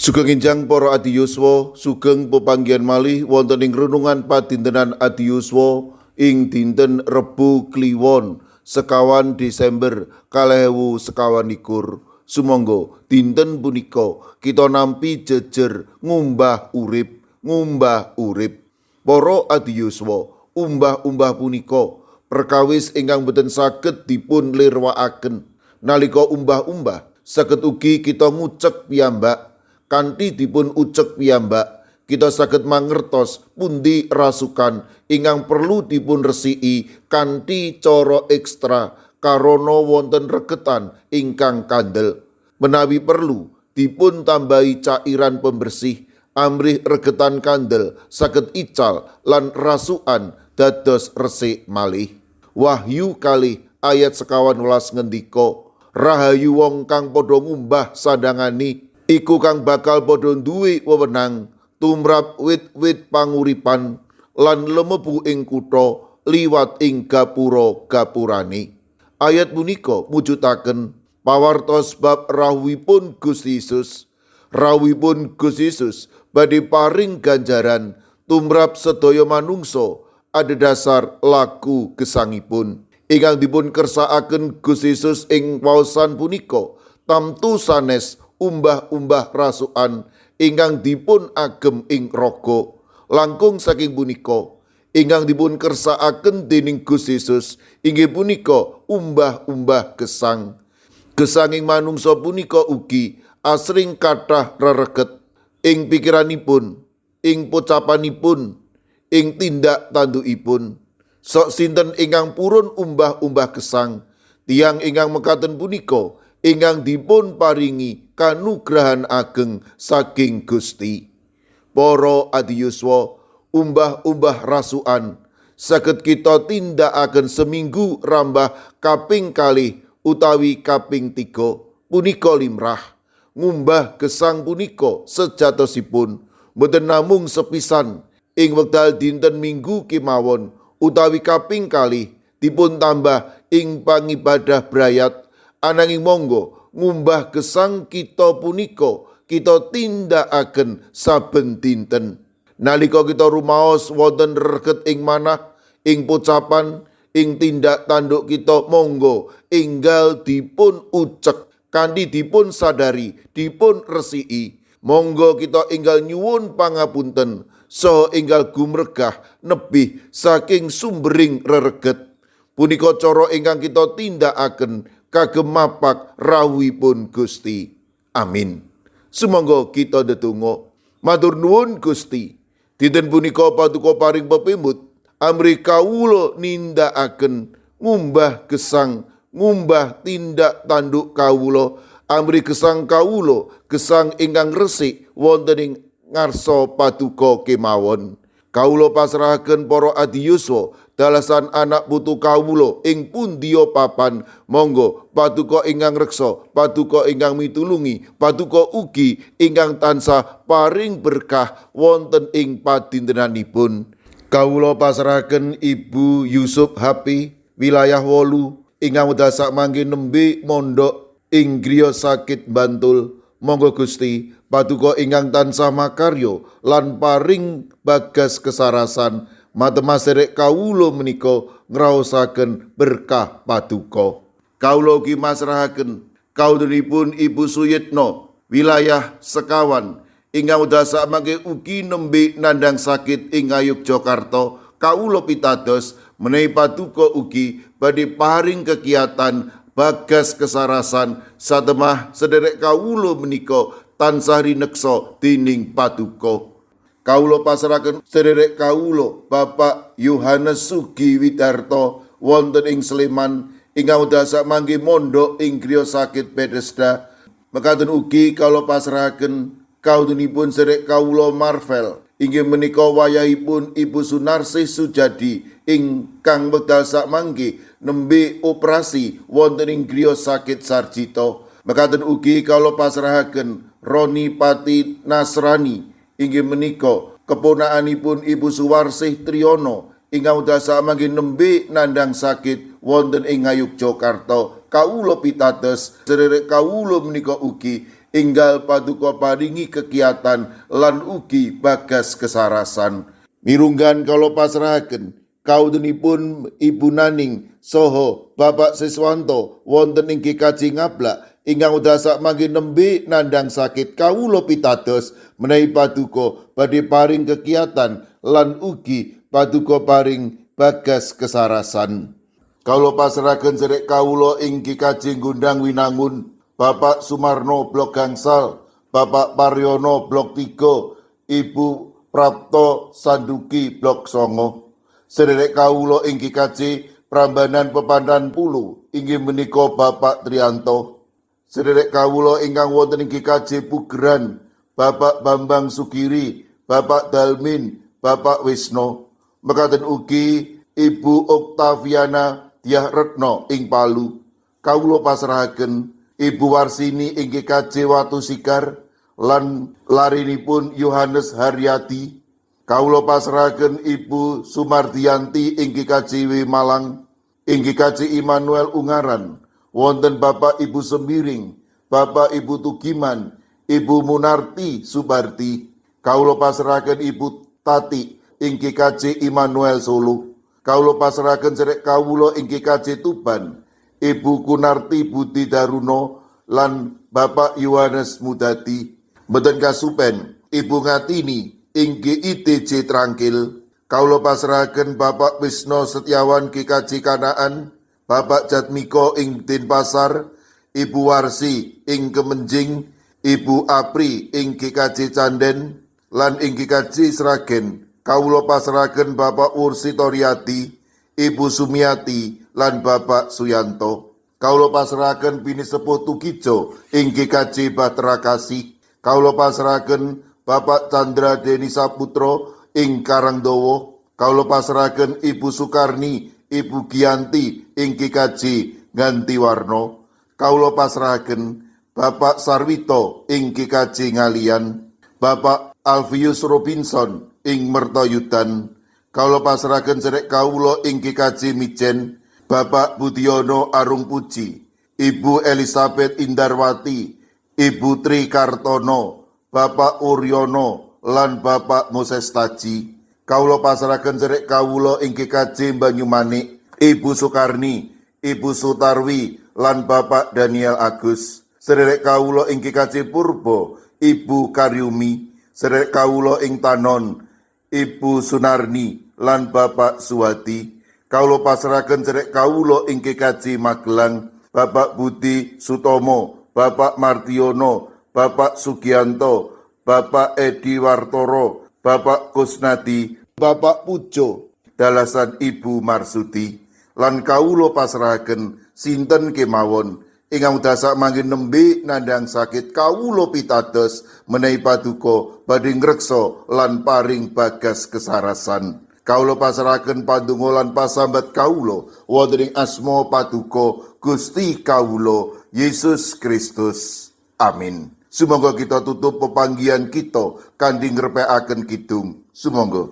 Sugeng enjang para adiyuswa, sugeng pepanggihan malih wonten ing renungan padintenan adiyuswa ing dinten Rebo Kliwon 25 Desember 2024. Sumangga dinten punika kita nampi jejer ngumbah urip, ngumbah urip. Para adiyuswa, umbah-umbah punika perkawis ingkang boten saged dipun lirwakaken. Nalika umbah-umbah saged ugi kita ngucek piyambak. Kanthi dipun ucek piyambak, kita saged mangertos pundi rasukan ingkang perlu dipun resiki kanthi cara ekstra karana wonten regetan ingkang kandel. Menawi perlu dipun tambahi cairan pembersih amrih regetan kandel saged ical lan rasukan dados resik malih. Wahyu 2 ayat 21 ngendika, "Rahayu wong kang padha ngumbah sandangane, iku kang bakal padha duwe wewenang tumrap wit-wit panguripan lan lumebu ing kutha liwat ing gapura-gapurane." Ayat punika mujudaken pawartos bab rawuhipun Gusti Yesus. Rawuhipun Gusti Yesus badhe paring ganjaran tumrap sedaya manungsa adhedhasar laku gesangipun. Ingkang dipun kersakaken Gusti Yesus ing waosan punika tamtu sanes umbah-umbah rasukan ingkang dipun agem ing raga. Langkung saking punika, ingkang dipun kersakaken dening Gusti Yesus inggih punika umbah-umbah gesang. Gesanging manungsa punika ugi asring kathah rereget ing pikiranipun, ing pocapanipun, ing tindak tandukipun. Sok sinten ingkang purun umbah-umbah gesang, tiyang ingkang mekaten punika ingkang dipun paringi kanugrahan ageng saking Gusti. Para adiyuswa, umbah-umbah rasukan saged kita tindakaken seminggu rambah kaping 2 utawi kaping 3 punika limrah. Ngumbah gesang punika sejatosipun boten namung sepisan ing wekdal dinten Minggu kemawon utawi kaping 2 dipun tambah ing pangibadah brayat, ananging monggo ngumbah gesang kita punika kita tindakaken saben dinten. Nalika kita rumaos wonten reget ing manah, ing pocapan, ing tindak tanduk kita, monggo enggal dipun ucek kanthi dipun sadari, dipun resiki. Monggo kita enggal nyuwun pangapunten saha enggal gumregah nebih saking sumbering rereget. Punika cara ingkang kita tindakaken kagem mapak rawuhipun Gusti. Amin. Sumangga kita ndedonga. Matur nuwun, Gusti. Dinten punika paduka paring pepimut amrih kawula nindakaken ngumbah gesang, ngumbah tindak tanduk kawula, amrih gesang kawula gesang ingkang resik wonten ing ngarsa paduka kemawon. Kawula pasrahaken para adiyuswa dalasan anak putu kawula ing pundiya papan. Monggo paduka ingkang reksa, paduka ingkang mitulungi, paduka ugi ingkang tansah paring berkah wonten ing padintenanipun. Kawula pasrahaken Ibu Yusuf Hapi, wilayah 8, ingkang wekdal sakmangke nembe mondok ing griya sakit Bantul. Monggo Gusti, paduka ingkang tansah makarya lan paring bagas kesarasan matemah sedherek kawula menika ngraosaken berkah paduka. Kawula ugi masrahaken kawulanipun Ibu Suyitno, wilayah 25, ingkang wekdal sakmangke ugi nembe nandhang sakit ing Ngayogyakarta. Kawula pitados menawi paduka ugi badhe paring kegiatan bagas kesarasan satemah sederek kawula menika tansah rineksa dening paduka. Kawula pasrahaken sederek kawula Bapak Yohanes Sugi Widarto wonten ing Sleman ingkang wekdal sakmangke mondok ing griya sakit Bethesda. Mekaten ugi kawula pasrahaken kawulanipun sederek kawula Marvel, inggih menika wayahipun Ibu Sunarsih Sujadi ingkang wekdal sakmangke nembe operasi wonten ing griya sakit Sarjito. Mekaten ugi kawula pasrahaken Roni Pati Nasrani, inggih menika keponakanipun Ibu Suwarsih Triyono ingkang wekdal sakmangke nembe nandhang sakit wonten ing Ngayogyakarta. Kawula pitados sederek kawula menika ugi Enggal paduka paringi kegiatan lan ugi bagas kesarasan. Mirunggan kawula pasrahaken kawontenipun Ibu Naning saha Bapak Siswanto wonten ing GKJ Ngablak ingkang wekdal mangke nembe nandhang sakit, kawula pitados menawi paduka badhe paring kegiatan lan ugi paduka paring bagas kesarasan. Kawula pasrahaken sedherek kawula ing GKJ Gondang Winangun, Bapak Sumarno Blok Gangsal, Bapak Paryono Blok 3, Ibu Prapto Sanduki Blok 9. Sedherek kawula ing GKJ Prambanan Pepandan Pulu inggih menika Bapak Trianto. Sedherek kawula ingkang wonten ing GKJ Pugeran, Bapak Bambang Sugiri, Bapak Dalmin, Bapak Wisno. Mekaten ugi Ibu Oktaviana Diah Retno ing Palu. Kawula pasrahaken Ibu Warsini ing GKJ Watu Sigar lan larinipun Yohanes Haryati. Kawula pasrahaken Ibu Sumardianti ing GKJW Malang, ing GKJ Immanuel Ungaran, wonten Bapak Ibu Sembiring, Bapak Ibu Tugiman, Ibu Munarti Subarti. Kawula pasrahaken Ibu Tati ing GKJ Immanuel Solo. Kawula pasrahaken sedherek kawula ing GKJ Tuban, Ibu Kunarti Budi Daruno lan Bapak Yohanes Mudati. Mboten kasupen Ibu Ngatini ing GITJ Trangkil. Kawula pasrahaken Bapak Wisno Setiawan GKJ Kanaan, Bapak Jatmiko ing Denpasar, Ibu Warsi ing Kemenjing, Ibu Apri ing GKJ Canden, lan ing GKJ Sragen. Kawula pasrahaken Bapak Ursi Toriati, Ibu Sumiati, lan Bapak Suyanto. Kawula pasrahaken pinisepuh Tukijo ing GKJ Bahtera Kasih. Kawula pasrahaken Bapak Chandra Deni Saputro ing Karangdowo. Kawula pasrahaken Ibu Sukarni, Ibu Gianti ing GKJ Gantiwarno. Kawula pasrahaken Bapak Sarwito ing GKJ Ngalian, Bapak Alfius Robinson ing Mertoyudan. Kawula pasrahaken sedherek kawula ing GKJ Mijen, Bapak Budiono Arung Puji, Ibu Elizabeth Indarwati, Ibu Tri Kartono, Bapak Uryono, lan Bapak Moses Taji. Kawula pasrahaken sedherek kawula ing GKJ Banyumanik, Ibu Soekarni, Ibu Sutarwi, lan Bapak Daniel Agus. Sedherek kawula ing GKJ Purbo, Ibu Karyumi. Sedherek kawula ing Tanon, Ibu Sunarni lan Bapak Suwati. Kawula pasrahaken sedherek kawula ing GKJ Magelang, Bapak Budi Sutomo, Bapak Martiono, Bapak Sugianto, Bapak Edi Wartoro, Bapak Kusnadi, Bapak Pujo, dalasan Ibu Marsudi. Lan kawula pasrahaken sinten kemawon ingkang wekdal mangke nembe nandhang sakit, kawula pitados menawi paduka badhe ngreksa lan paring bagas kesarasan. Kawula pasrahaken pandonga lan pasambat kawula wonten ing asma paduka Gusti kawula Yesus Kristus. Amin. Sumangga kita tutup pepanggihan kita kanthi ngrepekaken kidung. Sumangga.